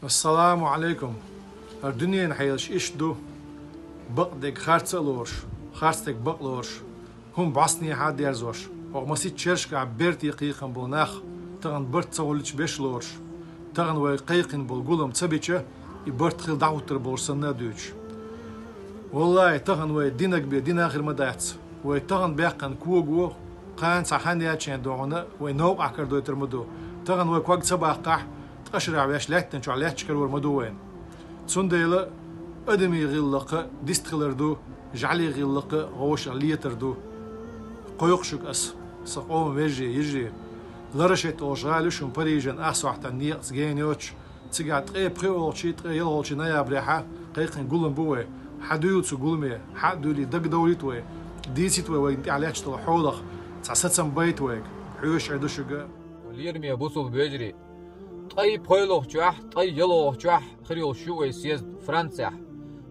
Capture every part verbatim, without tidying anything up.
Ассаламу Ӏалайкум. ХӀара дуьненан хьелаш иштта ду: бакъдерг харц а лоруш, харцдерг бакъ лоруш, хӀума бӀостанехьа а дерзош. Оха масийтта шерашкахь берте кхайкхина болу нах тахана барт ца хуьлучу беш лоруш, тахана вай кхайкхина болу гулам ца бича, и барт хила дӀахӀуттур болуш санна а дуьйцуш. Валлахьи, тахана вай динаг бен дина а хир ма дац. Вай тахана баьккхина кого кхана цхьа хан яьлча догӀана вай новкъахь карадойтур ма ду. Тахана вай ког ца баккхахь, ткъа шарахь ваьш лаьттан чохь лаьтташ карор ма ду вайна. Цундела адамийн гӀиллакх дистхилар ду, жӀаьлийн гӀиллакх вовшах летар ду. Кхойкху шуьга ас, сан къоман вежарий, йижарий. Ларашет олуш гӀала ю шуна Парижан ах сохьтан некъаца гена йоцуш, цигахь ткъе пхоьалгӀачий, ткъе ялхалгӀачий ноябрехьа кхайкхина гулам бу вай. Хьан дуьйла цу гуламе, хьан а дуьйлий, дагадовлийта вай, дийцийта вай вайна тӀехь лаьтташ долу хьолах, цхьа сацам байта вайга, хьоьжуш Ӏе ду шуьга. Лераме бусулба вежарий, ткъе пхоьалгӀачохь, ткъе ялхалгӀачохь хир йолуш ю вай съезд Францехь.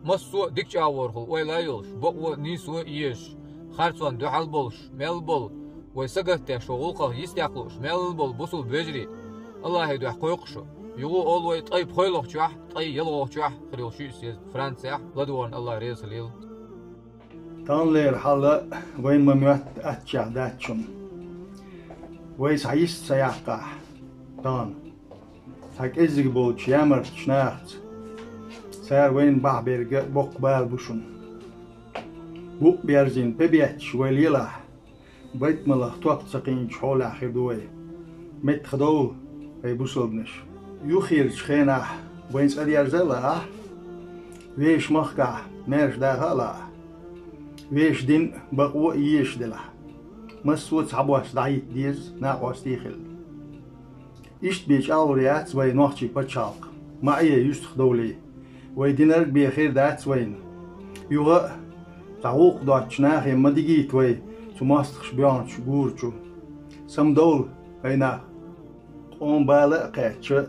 Массо а дика чӀагӀорхула ойла а йолуш, бакъо а, нийсо а езаш, харцонна дуьхьал болуш, мел болу, вай сагатдеш, вай гӀуллакхах йистехь лууш, мел болу бусулба вежарий, Аллахьан дуьхьа кхойкху шу. Юха а олу вай, ткъе пхоьалгӀачохь, ткъе ялхалгӀачохь хир йолуш ю и съезд Францехь, ладогӀарна Аллах реза хилийла. Таханлера хьал вайна ма-моьтту аттачех дац шуна. Вай схьа йист ца яккхахь тахана, цхьа кӀеззиг болчу ямартачу нахаца, цара вайна бахьаберг боккха бала бу шуна. Букъ берзийна пе бетташ вай лелахь, байтамалах топ ца кхиъначу хьолехь хир ду вай. Меттахдовла, хӀай бусалбанаш. Юххерчу хенахь вайн цӀа дерза а лаахь, вешан махкахь маьрша даха а лаахь, вешан дин а, бакъо а езаш делахь, массо а цхьабосса дӀахӀитта деза, накъостий а хилла. Иштта бен чӀагӀлур яц вай нохчийн пачхьалкх, ма Ӏе юьстахдовлий. Вай динарг бен хир дац вайна. Юха а цхьа гӀуллакх доцучу нахе ма дигийта вай цу мостагӀаша боьхначу гура чу. Самадовла, хӀай нах! Къоман бала а кхаьчча,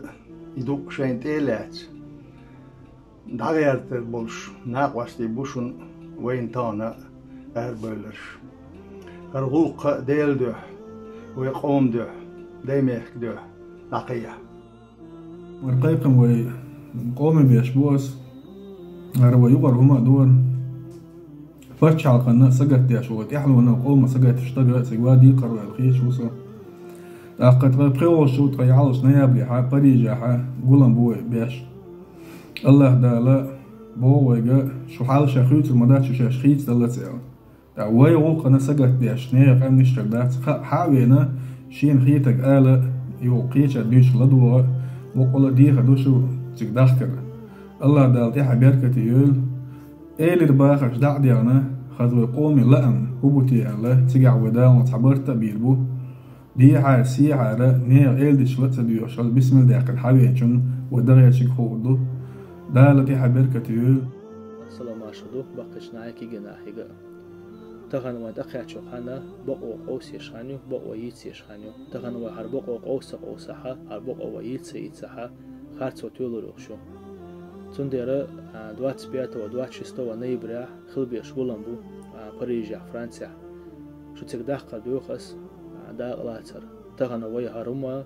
и дукъ шайна тӀе а лаьцна, дӀагӀертар болуш накъостий бу шуна вайна тахана арабевлларш. ХӀара гӀуллакх Делан дуьхьа, вай къоман дуьхьа, даймехкан дуьхьа дӀакхайкха. ХӀара кхайкхам вай къоме беш бу ас, хӀара вай юкъара хӀума а ду хӀара. Пачхьалкхана сагатдеш ву, тӀаьхьалонан къоман сагатдеш стаг а цига ван декхар ваьлла хеташ ву со. ТӀаккха ткъе пхоьалгӀачу, ткъе ялхалгӀачу ноябрехьа Парижехьа гулам бу вай беш. Аллах Дала боху вайга, шу хьал шайн хуьйцур ма дац, шу шаьш хийцадаллалц аьлла. ТӀаккха вай гӀуллакхана сагатдеш, нехан къаьмнаш хир дац, хаа хьа а веана, шена хетарг ала а, юха кхечара дуьйцуш ладогӀа а, боккъала а дехар ду шу цига дахкар. Аллах Дала тӀаьхьа беркате йойла. Элира бахарш дӀа а дегӀна, хаза вай къоме лаам хӀун бу те аьлла, цигахь вай Дала цхьа барт а бийр бу. Дехьара, сехьара, нехан эладитанаш ла а ца доьхуш, хаза бисмилла даьккхина хьавеанчунна вай дан гӀертарг хуур ду. Дала тӀаьхьа беркате йойла. Салам-маршалла ду баккхийчу нахе, кегий нахе а. Тахана вайн тӀекхаьчначу ханна бакъо къовсеш хан ю, бакъо йийцеш хан ю. Тахана вай хӀара бакъо къовса ца къовсахь, хӀара бакъо вай йийца ца йийцахь, харцо тоьлур ю шу. Цундела, а, двадцать пятого, двадцать шестого ноября хила безаш гулам бу, а, Парижехь, Францехь. Шу цига даккхар доьху ас, а, дакъа лацар. Тахана вай хӀара хӀума,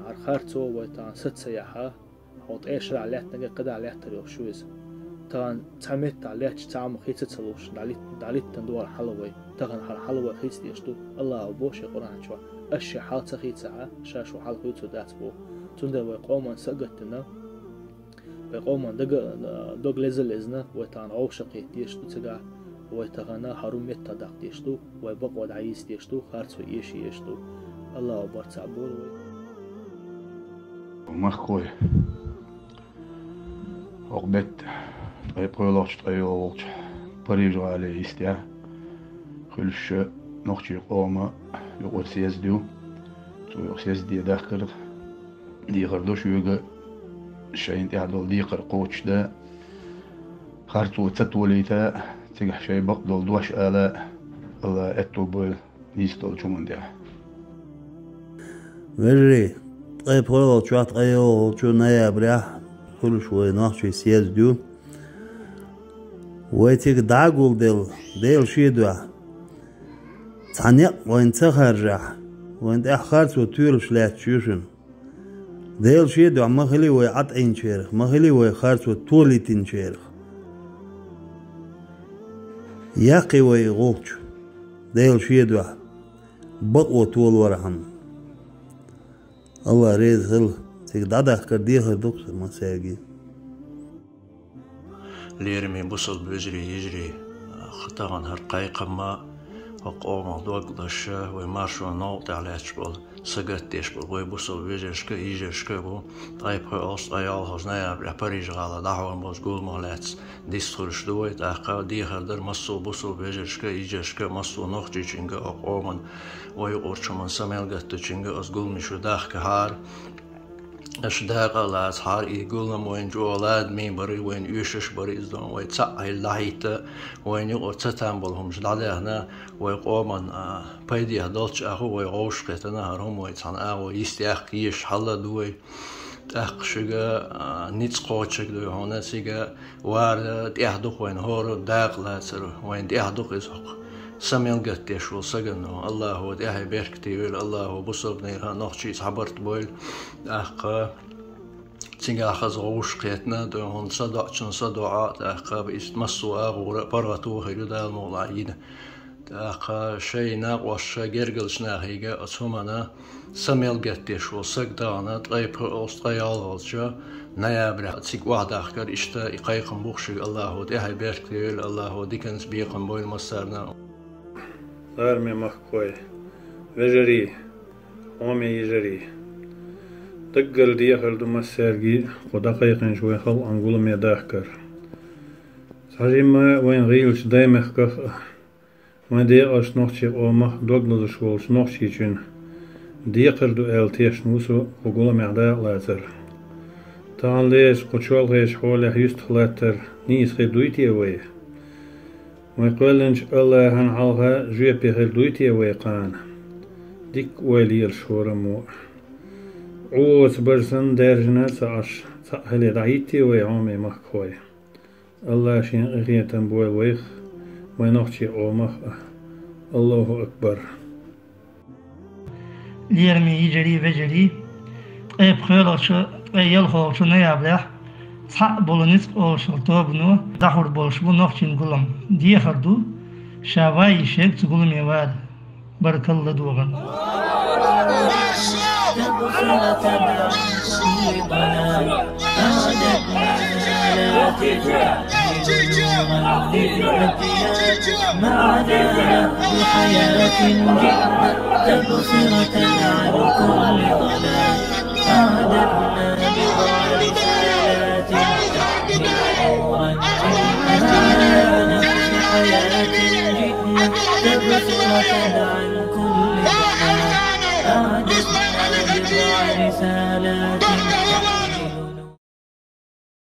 а, хӀара харцо вай тахана саца ца яхь, хьо ткъе шарахь лаьттинарг кхидӀа лаьттар йолуш ю иза. Тахана цхьа меттахь лаьтташ цхьа хӀума хийца ца лууш, дӀалит-, дӀалиттина ду хӀара хьал вай. Тахана хӀара хьал вай хийцадеш ду, Аллаха боху шен Къуръан чохь: аш шайн хьал ца хийцахь, ша шун хьал хуьйцур дац боху. Цундела вай къоман са а гатдина, вай къоман дага, дог леза а лезна, вай тахана вовшахкхеташ ду цигахь, вай тахана хӀара хӀума меттах даккха деш ду, вай бакъо дӀайийца деш ду, харцо эша езаш ду. Аллаха барт цхьаъ бойла вай. Махкой. ХӀокху беттан ткъе пхоьалгӀачу, ткъе йолхалгӀачу Париж-гӀалин йистехь хуьлуш нохчийн къоман юкъара съезд ю. Цу юкъара съезде дахкар дехар ду шуьга, шайна тӀехь долу декхар кхочушдан, харцо ца толийта, цигахь шайн бакъдолу дош ала, Алла аьтто бойла нийса долчу хӀуманна тӀехь. Вежарий, ткъе пхоьалгӀачохь, ткъе йолхалгӀачу ноябрехь хуьлуш вай нохчийн съезд ю. Вай цига дӀа а гулделла, Делан шен дуьхьа, цхьа некъ вайна ца харжахь, вайна тӀехь харцо тоьлуш лаьтташ ю шуна. Дела шен дуьхьа ма хили вай Ӏатӏайначарах, ма хили вай харцо толийтинчарах. Яккхий вай гӀулч, Дела шен дуьхьа, бакъо толавархьама. Аллах реза хила, цига дӀадахкар дехар ду-кх массаьрга. Лераме бусалба вежарий, йижарий, тахана хӀара кхайкхам а, хӀокху къомах дог лозуш, вай маршонан новкъа тӀехь лаьтташ болу, сагатдеш болу вай бусалба вежаршка а, йижаршка а бу, ткъе пхоьалгӀачу, ткъе ялхалгӀачу ноябрехь Париж-гӀалахь дӀахьош болчу гуламах лаьцна дистхуьлуш ду вай, тӀаккха дехар дара массо а бусалба вежаршка а, йижаршка а, массо а нохчичуьнга, хӀокху къоман, вай юкъарчу хӀуманна са мел гатдечуьнга оцу гуламе чу дахкахьара. Аша дакъа а лацахьара, и гулам вайна чӀогӀа ладаме бара, вайна оьшуш бара иза, вай цхьаъ хилла дӀахӀитта, вайна юкъара цатам болу хӀумнаш дӀадаьхна, вай къоман, а, пайдехь долчу агӀор вай вовшахкхетта, хӀара хӀума вай цхьана агӀор йист яккха езаш хьал а ду вай. ТӀаккха шуьга, а, ницкъ кхочург ду хьуна, цига вара тӀехь ду-кх вайна хӀора дакъа лацар, вайна тӀехь ду-кх иза хӀокху са мел гатдеш волу сагано. Аллахо тӀаьхье беркате йойла, Аллахо бусалбанех а, нохчийца хьабарт бойла. ТӀаккха цигахь хаза вовшахкхетта, ду хьуна са доӀучун са доӀа, тӀаккха иза массо а агӀора а паргӀато хир ю Дала мукъалахь йина. ТӀаккха шайн накъосташна, гергарчу нахе а оцу хӀуманна са мел гатдеш волу саг тахана ткъе пхоьалгӀачу, ткъе ялхалгӀачу ноябрехь цига охьадахкар, иштта и кхайкхам бу-кх шуьга, Аллахо тӀаьхье беркате йойла, Аллахо диканца бекхам бойла массарна а. Лараме махкахой, вежарий, хьоме йижарий! Даггара дехар ду массаьрга кху дӀакхайкхинчу вайн халкъан гуламе дахкар. Цхьа жимма вайн гӀийлачу Даймехках а, вайн декъашхо нохчийн къомах дог лозуш волчу Нохчийчоьнан декхар ду аьлла тешна ву со кху гуламехь дакъа лацар. Таханлерчу кху чолхечу хьолехь юьстах латтар нийса хир дуй те вай? Вай кхоьллинчу Аллахьан хьалха жоьпе хир дуй те вай кхана? Дикка ойла елаш хӀораммо а. Ӏу воцу бажа санна даьржина а ца Ӏаш, цхьаъ хилий дӀахӀиттий вай, хьоме махкахой? Аллах Шен къинхетам бойла вайх а, вайн нохчийн къомах а. Аллаху акбар! Лераме йижарий, вежарий! Ткъе пхоьалгӀачу, ткъе ялхалгӀачу ноябрехь цхьаъ болу ницкъ олуш йолу тобано дӀахьур болуш бу нохчийн гулам. Дехар ду, ша ван йиш ерг цу гуламе вара. Баркалла догӀан.